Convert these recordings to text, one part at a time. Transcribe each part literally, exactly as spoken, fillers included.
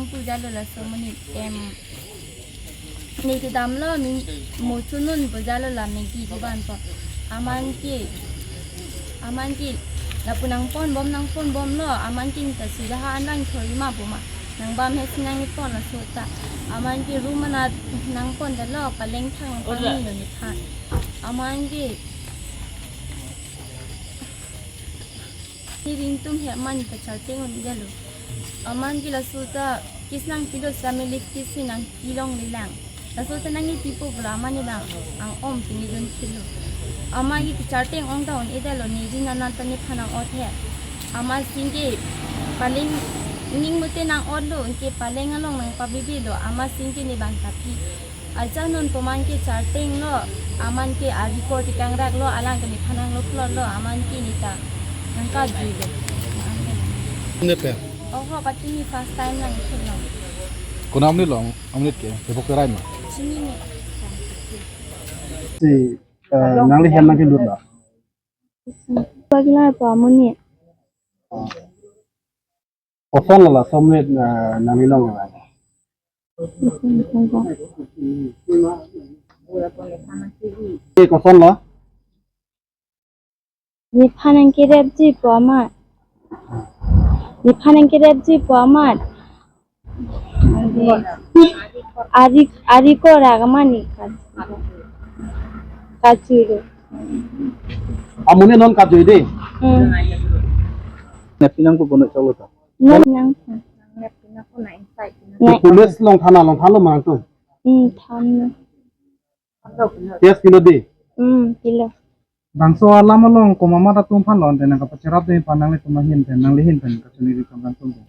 Pu jalo laso amonit em. Ne kedamlo min mochunun pu jalo la Maggie kevan po. Aman ke, aman ke lapu nangponbom nangponbomlo, aman ke neta sida ha anang thori ma pu ma. Nangbam he si nangkepon laso ta. Aman ke room anat nangpon detlo, paleng thang nangpangni lo nephan. Aman ke ne ringtum he aman kacharteng un jalo. Aman ke laso ta case nangpilo, family case si nangpi longlelang. Laso ta nangkepipo pulo aman ne dang ang-om pini dun pilo. Aman ke kacharteng ong ta un-e detlo, ne ring anat ta nephan nang-ot he. Amatsi ke paleng ning mute nang-otlo, ke paleng along nangpabebelo, amatsi ke ne bang tapi. Ajat non pu aman ke chartenglo, aman ke a-record tekangraklo, alang ke nephan nanglo plotlo, aman ke neta nangkajuilo. Ne pen? Oho, patumi first time nangkethulo. Konam ni long, amonit ke, tebok kerai ma? Chinine. Si, eh, nangli hem nangkelut la? Bagla pa amonit. Kosonlo laso amonit, eh, nangli long kerai? Eh, kosonlo? Nephan nangkerepji pu amat. Nephan nangkerepji pu amat. Ari, ari korak amat ne ka-, kachuro. Amonit non kajui dei. Hmm. Nep pinang ko bono chalo ta. Nang, nang. Nep pinang ko na inside. Ke police along thana along thanlo ma nangtum? Hmm, thanlo. Case pilo dei? Hmm, pilo. Bangso alam along komat atum aphan lo ante nangkapacherap dei aphan nanglitum ahin pen, nangli ahin pen kachini ri kam nangtum pen.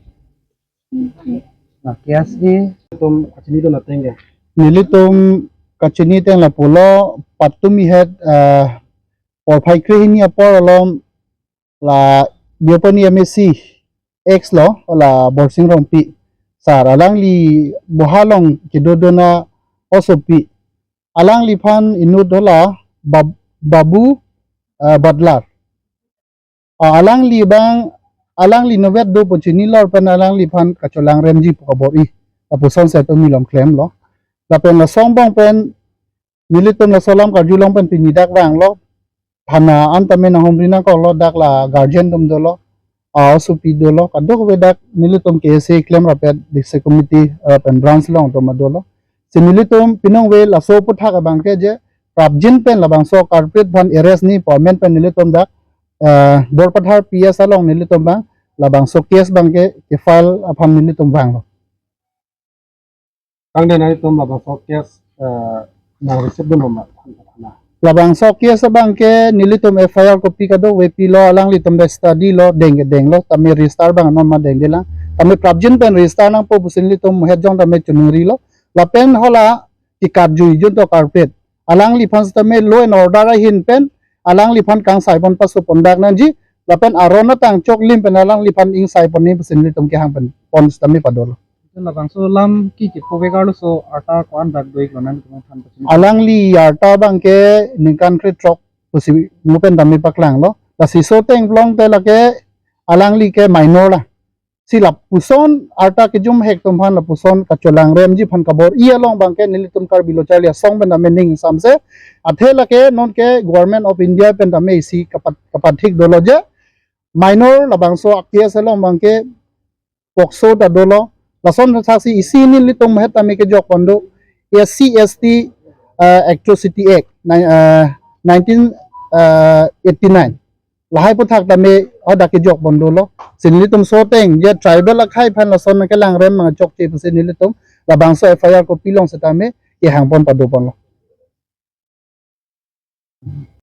Hmm. Na case e. Tum kachini dun ateng ke? Nelitum kachini ateng lapulo, patumi het, eh, porphai krehini apor along la Deopani M A C ex lo, la Borsing Rongpi sir, alangli boha along kedodun a-osopi, alangliphan inut hala Bab-, Babu, eh, Butler. Ah, alangli abang, alangli novet do pu chinilo lapen alangliphan kacholang remji pu kabor-i. Lapuson si tumi along klemlo. Lapen laso angbong pen nelitum laso alam karjulong pen pini dak vanglo. Thana an tame nanghumri nangkoklo, dak la guardian atum dolo, a-osopi dolo, kadokave dak nelitum K S A klem rapet district committee, eh, pen branch along atum dolo. Si nelitum pinong ave laso aphuthak abang ke je prapjin pen labangso culprit aphan arrest ni pu amen pen nelitum dak, eh, Borpathar P S along nelitum abang labangso case abang ke, ke file aphan nelitum vanglo. Kangden nelitum labangso case, eh, nang receive dun ma? Labangso case abang ke nelitum F I R copy kadokave pilo, alanglitum dak study lo, deng ke denglo, tame register abang non ma dengdelang. Tame prapjin pen register nangpo pusi nelitum het jong tame choningri lo. Lapen hala kekarjui junto culprit, alangliphan sitame law and order ahin pen alangliphan kangsai pon paso pon dak nangji, lapen aron atang choklim pen alangliphan ingsai pon ni pusi nelitum kehang pen pon sitame padolo. Labangso alam ke kepu vegar lo, so arta ko-an dak do-iklo nangtum aphan kachini? Alangli arta abang ke ningkan krethrok pusi mo pen tame paklanglo. Lasi laso ateng pulote lake alangli ke minor la. Si lapuson arta kejum hek atum aphan lapuson kacholang remji aphan kabor-i along abang ke nelitum Karbi Lo Charli Asong pen tame ning ingsamse. Athe lake non ke Government of India pen tame isi kapat-, kapathik dolo je minor labangso a-case along abang ke POCSO ta dolo. Lason thaksi isi nelitum het tame kejok pon do, S C S T, eh, Atrocity Act, ni-, eh, nineteen, eh, eighty nine. Lahai aphuthak tame hadak kejok pon dolo. Si nelitum laso ateng je tribal akhei aphan lason kelang rem abang chokche pusi nelitum labangso F I R copy along sitame kehang pon pado ponlo.